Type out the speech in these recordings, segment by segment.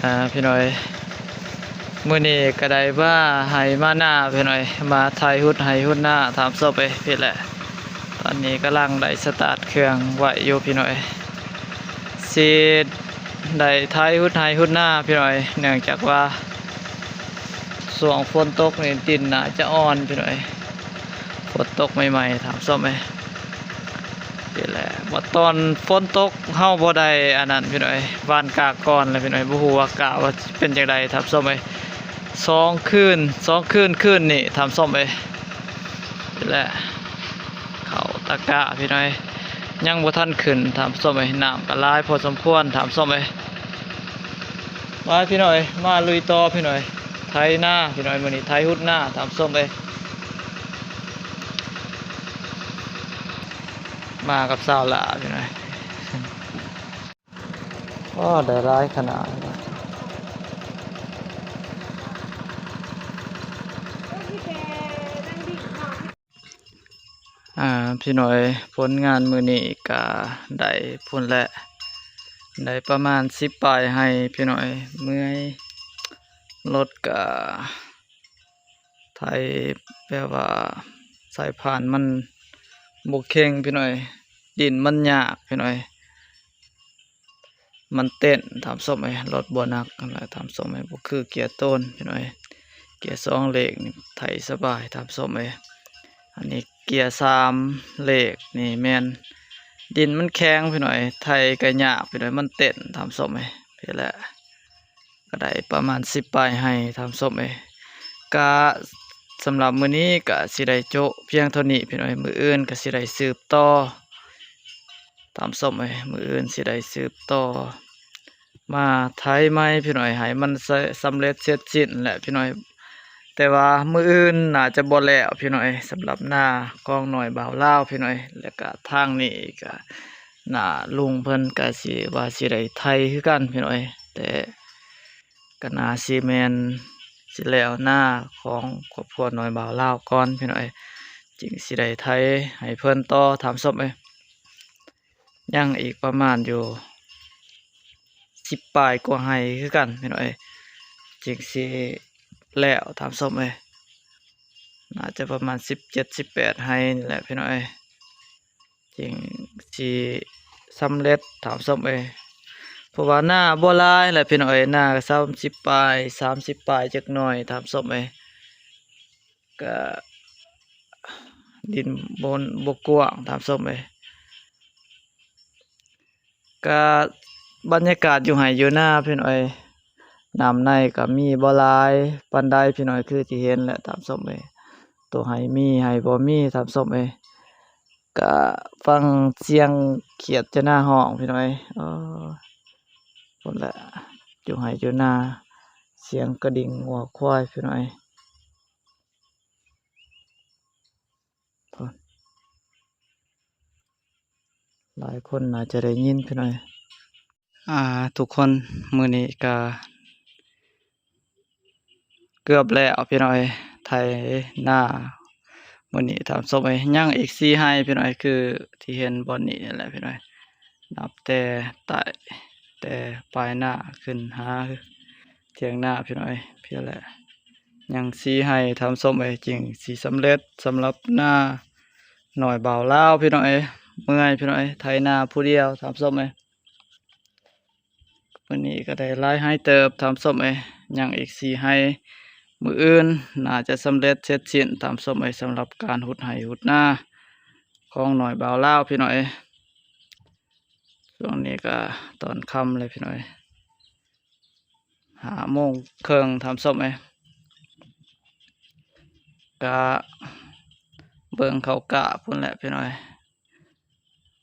ອ່າ ພີ່ນ້ອງເອີຍ ມື້ນີ້ກໍໄດ້ມາໄຮ່ມານາ ພີ່ນ້ອງເອີຍ ມາໄຖຮຸດໄຮ່ຮຸດນາ ທ່ານຜູ້ຊົມເອີຍ. ພີ້ແຫຼະ ຕອນນີ້ກຳລັງໄດ້ສະຕາດເຄື່ອງໄວ້ຢູ່ ພີ່ນ້ອງເອີຍ ຊິໄດ້ໄຖຮຸດໄຮ່ຮຸດນາ ພີ່ນ້ອງເອີຍ ເນື່ອງຈາກວ່າຊ່ວງຝົນຕົກນີ້ດິນໜ້າຈະອ່ອນ ພີ່ນ້ອງເອີຍ. ຝົນຕົກໃໝ່ໆ ທ່ານຜູ້ຊົມເອີຍ. ນີ້ແຫຼະ ວ່າຕອນຝົນຕົກເຮົາບໍ່ໄດ້ອັນນັ້ນ ພີ່ນ້ອງເອີຍ ຫວ່ານກ້າກ່ອນແຫຼະ ພີ່ນ້ອງເອີຍ. ບໍ່ຮູ້ວ່າກ້າວ່າເປັນຈັ່ງໃດ ທ່ານຜູ້ຊົມເອີຍ. ສອງຄືນ ສອງຄືນ ຄືນນີ້ ທ່ານຜູ້ຊົມເອີຍ. ນີ້ແຫຼະ ເຂົ້າຕະກ້າ ພີ່ນ້ອງເອີຍ ຍັງບໍ່ທັນຂຶ້ນ ທ່ານຜູ້ຊົມເອີຍ. ນ້ຳກໍຫຼາຍພໍສົມຄວນ ທ່ານຜູ້ຊົມເອີຍ. ມາ ພີ່ນ້ອງເອີຍ ມາລຸຍຕໍ່ ພີ່ນ້ອງເອີຍ. ໄຖນາ ພີ່ນ້ອງເອີຍ ມື້ນີ້ໄຖຮຸດນາ ທ່ານຜູ້ຊົມເອີຍ. ມາກັບສາວຫຼ້າ ພີ່ນ້ອງເອີຍ. ໂອ້ ໄດ້ຫຼາຍຂະໜາດ. ອ່າ ພີ່ນ້ອງເອີຍ ຜົນງານມື້ນີ້ກະໄດ້ພຸ້ນແຫຼະ ໄດ້ປະມານສິບປາຍໄຮ່ ພີ່ນ້ອງເອີຍ. ເມື່ອຍ ລົດກະໄຖ ແບບວ່າສາຍພານມັນບໍ່ເຄັ່ງ ພີ່ນ້ອງເອີຍ ດິນມັນຍາກ ພີ່ນ້ອງເອີຍ. ມັນເຕັ້ນ ທ່ານຜູ້ຊົມເອີຍ. ລົດບໍ່ໜັກຫັ້ນແຫຼະ ທ່ານຜູ້ຊົມເອີຍ ບໍ່ຄືເກຍໂຕນ ພີ່ນ້ອງເອີຍ. ເກຍສອງເລກນີ້ໄຖສະບາຍ ທ່ານຜູ້ຊົມເອີຍ. ອັນນີ້ເກຍສາມເລກນີ້ແມ່ນດິນມັນແຂງ ພີ່ນ້ອງເອີຍ ໄຖກໍຍາກ ພີ່ນ້ອງເອີຍ ມັນເຕັ້ນ ທ່ານຜູ້ຊົມເອີຍ. ພີ້ແຫຼະ ກໍໄດ້ປະມານສິບປາຍໄຮ່ ທ່ານຜູ້ຊົມເອີຍ. ກະສຳລັບມື້ນີ້ກະຊິໄດ້ໂຈະພຽງເທົ່ານີ້ ພີ່ນ້ອງເອີຍ. ມື້ອື່ນກະຊິໄດ້ສືບຕໍ່ ທ່ານຜູ້ຊົມເອີຍ ມື້ອື່ນຊິໄດ້ສືບຕໍ່ມາໄຖໃໝ່ ພີ່ນ້ອງເອີຍ ໃຫ້ມັນສະ ສຳເລັດເສັດສິ້ນແຫຼະ ພີ່ນ້ອງເອີຍ. ແຕ່ວ່າມື້ອື່ນໜ້າຈະບໍ່ແລ້ວ ພີ່ນ້ອງເອີຍ ສຳລັບນາຂອງນ້ອຍບ່າວລາວ ພີ່ນ້ອງເອີຍ. ແລ້ວກະທາງນີ້ກະ ໜ້າລຸງເພິ່ນກະຊິວ່າຊິໄດ້ໄຖຄືກັນ ພີ່ນ້ອງເອີຍ ແຕ່ກະໜ້າຊິແມ່ນຊິແລ້ວນາຂອງຄອບຄົວນ້ອຍບ່າວລາວກ່ອນ ພີ່ນ້ອງເອີຍ ຈຶ່ງຊິໄດ້ໄຖໃຫ້ເພິ່ນຕໍ່ ທ່ານຜູ້ຊົມເອີຍ. ຍັງອີກປະມານຢູ່ສິບປາຍກວ່າໄຮ່ຄືກັນ ພີ່ນ້ອງເອີຍ ຈຶ່ງຊິແລ້ວ ທ່ານຜູ້ຊົມເອີຍ. ໜ້າຈະປະມານສິບເຈັດ ສິບແປດໄຮ່ນີ້ແຫຼະ ພີ່ນ້ອງເອີຍ ຈຶ່ງຊິສຳເລັດ ທ່ານຜູ້ຊົມເອີຍ. ເພາະວ່ານາບໍ່ຫຼາຍແຫຼະ ພີ່ນ້ອງເອີຍ ນາກໍສາມສິບປາຍ ສາມສິບປາຍຈັກໜ້ອຍ ທ່ານຜູ້ຊົມເອີຍ. ກະດິນບໍ່ ບໍ່ກວ້າງ ທ່ານຜູ້ຊົມເອີຍ. ກະບັນຍາກາດຢູ່ໄຮ່ຢູ່ນາ ພີ່ນ້ອງເອີຍ ນ້ຳໃນກໍມີບໍ່ຫຼາຍປານໃດ ພີ່ນ້ອງເອີຍ ຄືທີ່ເຫັນແຫຼະ ທ່ານຜູ້ຊົມເອີຍ. ໂຕໄຮ່ມີ ໄຮ່ບໍ່ມີ ທ່ານຜູ້ຊົມເອີຍ. ກະຟັງສຽງຂຽດຈະນາຮ້ອງ ພີ່ນ້ອງເອີຍ. ເອີ ພຸ້ນແຫຼະ ຢູ່ໄຮ່ຢູ່ນາ ສຽງກະດິ່ງງົວຄວາຍ ພີ່ນ້ອງເອີຍ. ຫຼາຍຄົນໜ້າຈະໄດ້ຍິນ ພີ່ນ້ອງເອີຍ. ອ່າ ທຸກຄົນ ມື້ນີ້ກະເກືອບແລ້ວ ພີ່ນ້ອງເອີຍ ໄຖນາມື້ນີ້ ທ່ານຜູ້ຊົມເອີຍ. ຍັງອີກສີ່ໄຮ່ ພີ່ນ້ອງເອີຍ ຄືທີ່ເຫັນບ່ອນນີ້ນີ້ແຫຼະ ພີ່ນ້ອງເອີຍ. ນັບແຕ່ໃຕ້ ແຕ່ປາຍນາຂຶ້ນຫາ ຖຽງນາ ພີ່ນ້ອງເອີຍ ພີ້ແຫຼະ. ຍັງສີ່ໄຮ່ ທ່ານຜູ້ຊົມເອີຍ ຈຶ່ງຊິສຳເລັດສຳລັບນານ້ອຍບ່າວລາວ ພີ່ນ້ອງເອີຍ. ເມື່ອຍ ພີ່ນ້ອງເອີຍ ໄຖນາຜູ້ດຽວ ທ່ານຜູ້ຊົມເອີຍ. ມື້ນີ້ກໍໄດ້ຫຼາຍໄຮ່ເຕີບ ທ່ານຜູ້ຊົມເອີຍ. ຍັງອີກສີ່ໄຮ່ ມື້ອື່ນໜ້າຈະສຳເລັດເສັດສິ້ນ ທ່ານຜູ້ຊົມເອີຍ ສຳລັບການຮຸດໄຮ່ຮຸດນາຂອງນ້ອຍບ່າວລາວ ພີ່ນ້ອງເອີຍ. ຊ່ວງນີ້ກໍຕອນຄ່ຳແລ້ວ ພີ່ນ້ອງເອີຍ ຫ້າໂມງເຄິ່ງ ທ່ານຜູ້ຊົມເອີຍ. ກະເບິ່ງເຂົ້າກ້າພຸ້ນແຫຼະ ພີ່ນ້ອງເອີຍ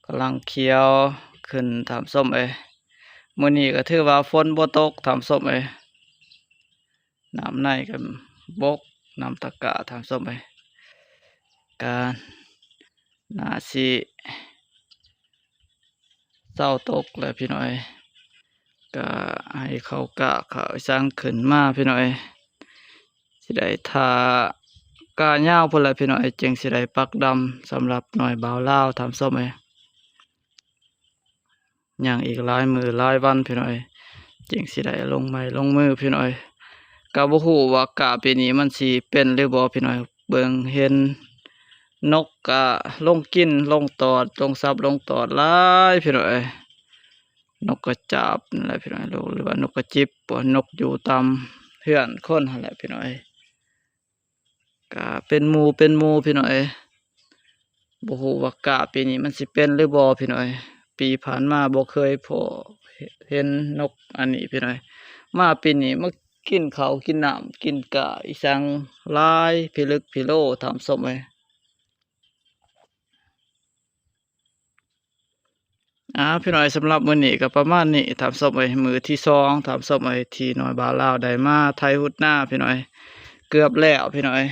ກຳລັງຂຽວຂຶ້ນ ທ່ານຜູ້ຊົມເອີຍ. ມື້ນີ້ກໍຖືວ່າຝົນບໍ່ຕົກ ທ່ານຜູ້ຊົມເອີຍ. ນ້ຳໃນກໍບົກ ນ້ຳຕະກະ ທ່ານຜູ້ຊົມເອີຍ. ກະໜ້າຊິເຊົາຕົກແລ້ວ ພີ່ນ້ອງເອີຍ. ກະໃຫ້ເຂົ້າກ້າເຂົ້າສັງຂຶ້ນມາ ພີ່ນ້ອງເອີຍ. ຊິໄດ້ຖ້າກ້າຍາວພຸ້ນແຫຼະ ພີ່ນ້ອງເອີຍ ຈຶ່ງຊິໄດ້ປັກດຳສຳລັບນ້ອຍບ່າວລາວ ທ່ານຜູ້ຊົມເອີຍ. ຍັງອີກຫຼາຍມື້ຫຼາຍວັນ ພີ່ນ້ອງເອີຍ ຈຶ່ງ ຈຶ່ງຊິໄດ້ລົງໄມ້ລົງມືພີ່ນ້ອງເອີຍ. ກໍບໍ່ຮູ້ວ່າກ້າປີນີ້ມັນຊິເປັນຫຼືບໍ່ພີ່ນ້ອງເອີຍ. ເບິ່ງເຫັນນົກກໍລົງກິນ ລົງຕອດ ລົງສັບ ລົງຕອດຫຼາຍພີ່ນ້ອງເອີຍ. ນົກກະຈາບນັ້ນແຫຼະພີ່ນ້ອງເອີຍ ຫຼືວ່ານົກກະຈິບບໍ ນົກຢູ່ຕາມເຮືອນຄົນຫັ້ນແຫຼະພີ່ນ້ອງເອີຍ. ກະເປັນໝູ່ເປັນໝູ່ພີ່ນ້ອງເອີຍ. ບໍ່ຮູ້ວ່າກ້າປີນີ້ມັນຊິເປັນຫຼືບໍ່ພີ່ນ້ອງເອີຍ. ປີຜ່ານມາບໍ່ເຄີຍພໍ້ເຫັນນົກອັນນີ້ພີ່ນ້ອງເອີຍ. ມາປີນີ້ມາກິນເຂົ້າກິນນ້ຳ ກິນກ້າອີ່ສັງຫຼາຍພິລຶກພິໂລທ່ານຜູ້ຊົມເອີຍ. ອ່າ ພີ່ນ້ອງເອີຍ ສຳລັບມື້ນີ້ກໍປະມານນີ້ທ່ານຜູ້ຊົມເອີຍ. ມື້ທີສອງທ່ານຜູ້ຊົມເອີຍ ທີ່ນ້ອຍບ່າວລາວໄດ້ມາໄຖຮຸດນາພີ່ນ້ອງເອີຍ. ເກືອບແລ້ວພີ່ນ້ອງເອີຍ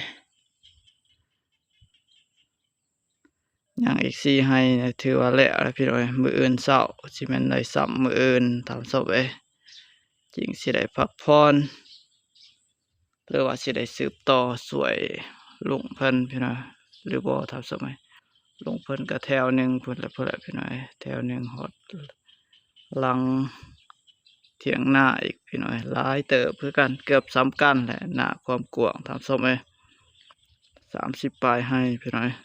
ຍັງອີກສີ່ໄຮ່ ຖືວ່າແລ້ວແລ້ວພີ່ນ້ອງເອີຍ. ມື້ອື່ນເຊົ້າຊິແມ່ນໄດ້ຊ້ຳມື້ອື່ນທ່ານຜູ້ຊົມເອີຍ. ຈຶ່ງຊິໄດ້ພັກຜ່ອນ ຫຼືວ່າຊິໄດ້ສືບຕໍ່ຊ່ວຍລຸງເພິ່ນພີ່ນ້ອງເອີຍ ຫຼືບໍ່ທ່ານຜູ້ຊົມເອີຍ. ລຸງເພິ່ນກໍແຖວໜຶ່ງພຸ້ນແຫຼະ ພຸ້ນແຫຼະພີ່ນ້ອງເອີຍ. ແຖວໜຶ່ງຮອດຫຼັງຖຽງນາອີກພີ່ນ້ອງເອີຍ. ຫຼາຍເຕີບຄືກັນ ເກືອບສ່ຳກັນແຫຼະ ນາຄວາມກວ້າງທ່ານຜູ້ຊົມເອີຍ ສາມສິບປາຍໄຮ່ພີ່ນ້ອງເອີຍ.